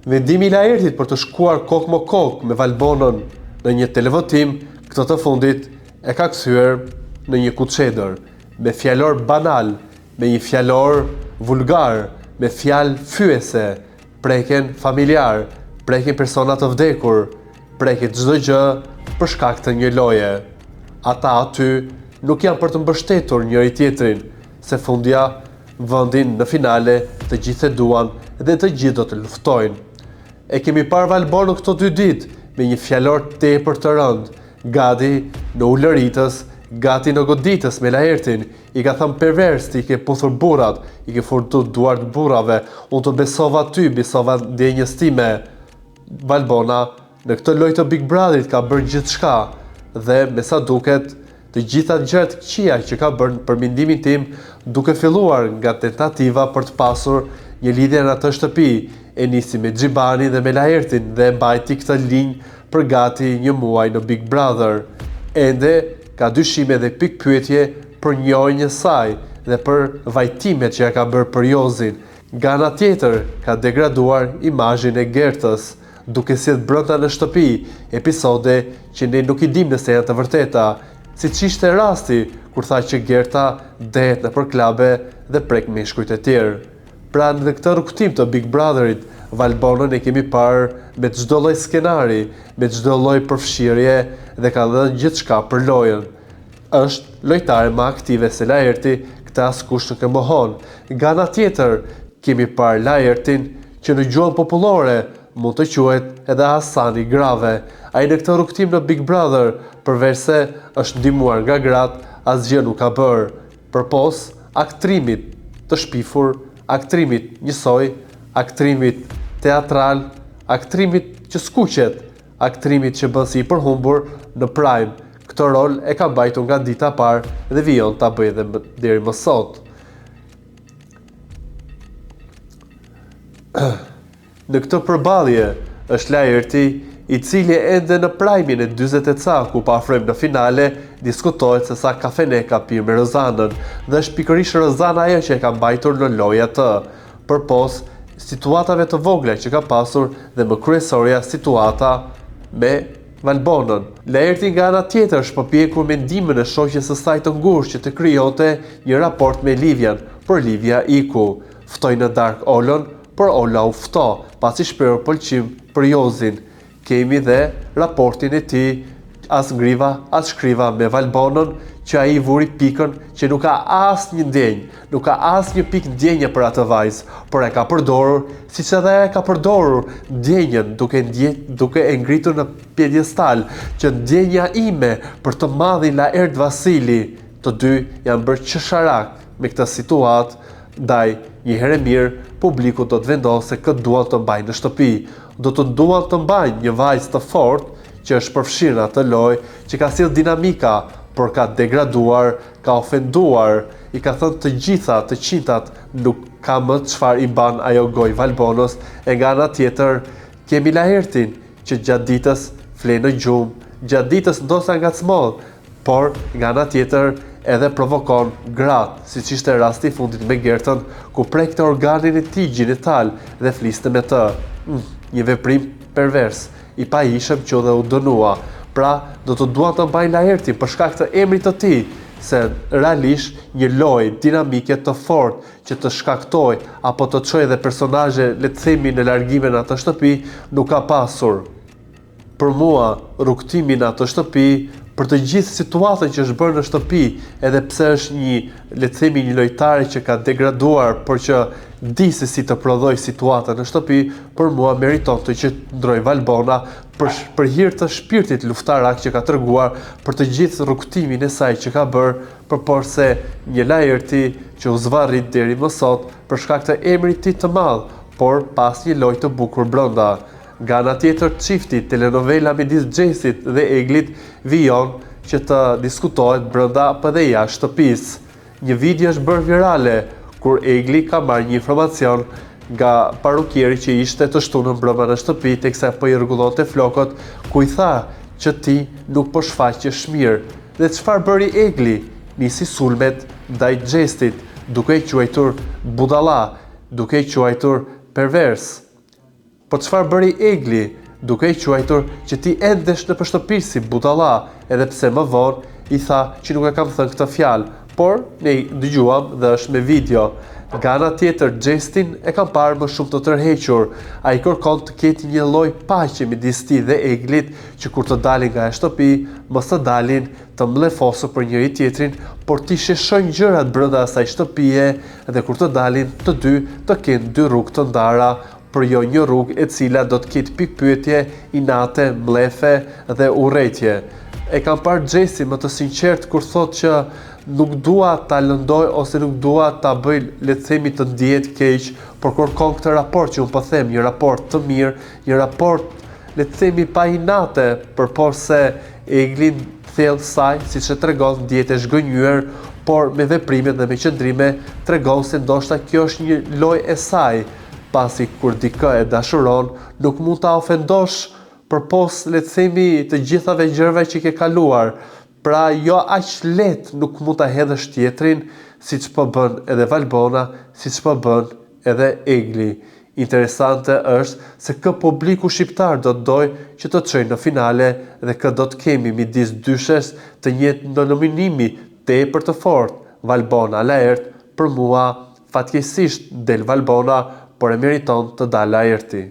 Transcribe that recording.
Vendimi i Laertit për të shkuar kokë më kokë me Valbonën në një televotim, këtë të fundit e ka kthyer në një kuçedër, me fjalor banal, me një fjalor vulgar, me fjalë fyese, preken familjarë, preken persona të vdekur, preket çdo gjë për shkak të një loje. Ata aty nuk janë për të mbështetur njëri-tjetrin, se fundja Vendin në finale të gjithë e duan dhe të gjithë do të luftojnë. E kemi parë Valbonën këto dy ditë me një fjalor tepër të rëndë, gati në ulëritës, gati në goditës me Laertin, i ka thënë pervers ti i ke puthur burrat, i ke futur duart burrave, unë të besova ty, besova ndjenjës time. Valbona në këtë lojë të Big Brotherit ka bërë gjithçka dhe me sa duket të gjitha gjërat e këqija që ka bërë për mendimin tim duke filluar nga tentativa për të pasur një lidhje në atë shtëpi e nisi me Xhibanin dhe me Laertin dhe e mbajti këtë linjë për gati një muaj në Big Brother. Ende ka dyshime dhe pikëpyetje për njohjen e saj dhe për vajtimet që ia ka bërë për Jozin. Nga ana tjetër, ka degraduar imazhin e Gertës, duke sjellë brenda në shtëpi episode që ne nuk i dimë nëse janë të vërteta, siç ishte rasti kur tha që Gerta dehet nëpër klabe dhe prek meshkujt e tjerë. Pra në këtë rrugëtim të Big Brotherit, Valbonën e kemi parë me çdo lloj skenari, me çdo lloj përfshirje dhe ka dhënë gjithçka për lojën. Është lojtare më aktive se Laerti, këtë askush nuk e mohon. Nga ana tjetër, kemi parë Laertin që në gjuhën popullore mund të quhet edhe Hasani i grave. Ai në këtë rrugëtim në Big Brother, përveçse është ndihmuar nga gratë, asgjë nuk ka bërë. Përpos aktrimit të shpifur, aktrimit njësoj, aktrimit teatral, aktrimit që skuqet, aktrimit që bën si i përhumbur në prime. Këtë rol e ka mbajtur nga dita e parë dhe vijon ta bëjë edhe deri më sot. Në këtë përballje është Laerti, i cili ende në prajmin e 40 e ca ku po afrojmë në finale, diskutohet se sa kafene ka pirë me Rozanën, dhe është pikërisht Rozana ajo që e ka mbajtur në lojë atë, përpos situatave të vogla që ka pasur dhe më kryesorja situata me Valbonën. Laerti nga ana tjetër është përpjekur me ndihmën e shoqes së saj të ngushtë që të krijonte një raport me Livian, por Livia iku. Ftoi në darkë Olën, por Ola u ftoh, pasi shprehu pëlqim për Jozin. Kemi dhe raportin e tij as ngriva, as shkriva me Valbonën, që ai i vuri pikën që nuk ka asnjë ndjenjë, nuk ka asnjë pikë ndjenje për atë vajzë, por e ka përdorur, siç edhe e ka përdorur ndjenjën duke ndje, duke e ngritur në piedestal, që ndjenja ime për të madhin Laert Vasili, të dy janë bërë qesharak me këtë situatë, ndaj një herë e mirë publiku do të vendosë se kë duan të mbajnë në shtëpi. Do të duan të mbajnë një vajzë të fortë që është përfshirë në atë lojë, që ka sjellë dinamika, por ka degraduar, ka ofenduar, i ka thënë të gjitha, të qintat, nuk ka më çfarë i mban ajo gojë Valbonës, e nga ana tjetër kemi Laertin, që gjatë ditës fle në gjumë, gjatë ditës ndoshta ngacmon, por nga ana tjetër edhe provokon gratë, siç ishte rasti i fundit me Gertën, ku prekte organin e tij gjenital dhe fliste me të. Mm, një veprim pervers, i pahijshëm që dhe u dënua. Pra, do të duan të mbajnë Laertin për shkak të emrit të tij, se realisht një lojë dinamike të fortë që të shkaktojë apo të çojë edhe personazhe le të themi në largime në atë shtëpi nuk ka pasur. Për mua, rrugëtimi në atë shtëpi, për të gjithë situatën që është bërë në shtëpi, edhe pse është një, le të themi, një lojtare që ka degraduar, por që di se si të prodhojë situatën në shtëpi, për mua meriton të qëndrojë Valbona për, për hir të shpirtit luftarak që ka treguar, për të gjithë rrugëtimin e saj që ka bërë, përpos se një Laerti që u zvarrit deri më sot për shkak të emrit të tij të madh, por pa asnjë lojë të bukur brenda. Nga ana tjetër, çifti telenovela midis Xhesit dhe Eglit vijon që të diskutohet brenda apo edhe jashtë shtëpisë. Një video është bërë virale, kur Egli ka marrë një informacion nga parukieri që ishte të shtunën mbrëma në shtëpi teksa po i rregullonte flokët, ku i tha që ti nuk po shfaqesh mirë. Dhe çfarë bëri Egli? Nisi sulmet ndaj Xhestit, duke e quajtur budalla, duke e quajtur pervers. Po çfarë bëri Egli, duke e quajtur që ti endesh nëpër shtëpi si budalla, edhe pse më vonë i tha që nuk e kam thënë këtë fjalë, por ne i dëgjuam dhe është me video. Nga ana tjetër, Gjestin e kam parë më shumë të tërhequr. Ai kërkon të ketë një lloj paqe midis tij dhe Eglit që kur të dalin nga shtëpi, mos të dalin të mllefosur për njëri tjetrin, por t'i sheshojnë gjërat brenda asaj shtëpie dhe kur të dalin të dy të kenë dy rrugë të ndara, por jo një rrugë e cila do të ketë pikëpyetje, inate, mllefe dhe urrejtje. E kam parë Gjestin më të sinqertë kur thotë që nuk dua ta lëndoj ose nuk dua ta bëj le të themi të ndihet keq, por kërkon këtë raport që unë po them, një raport të mirë, një raport le të themi pa inate, përpos se Egli thellë saj, siç e tregon, ndihet e zhgënjyer, por me veprime dhe me qëndrime tregon se ndoshta kjo është një lojë e saj, pasi kur dikë e dashuron, nuk mund ta ofendosh përpos le të themi të gjithave gjërave që ke kaluar. Pra jo aq lehtë nuk mund ta hedhësh tjetrin, siç po bën edhe Valbona, siç po bën edhe Egli. Interesante është se kë publiku shqiptar do të dojë që të çojë në finale dhe kë do të kemi midis dyshes të një nominimi tepër të fortë, Valbona Laert, për mua fatkeqësisht del Valbona, por e meriton të dalë Laerti.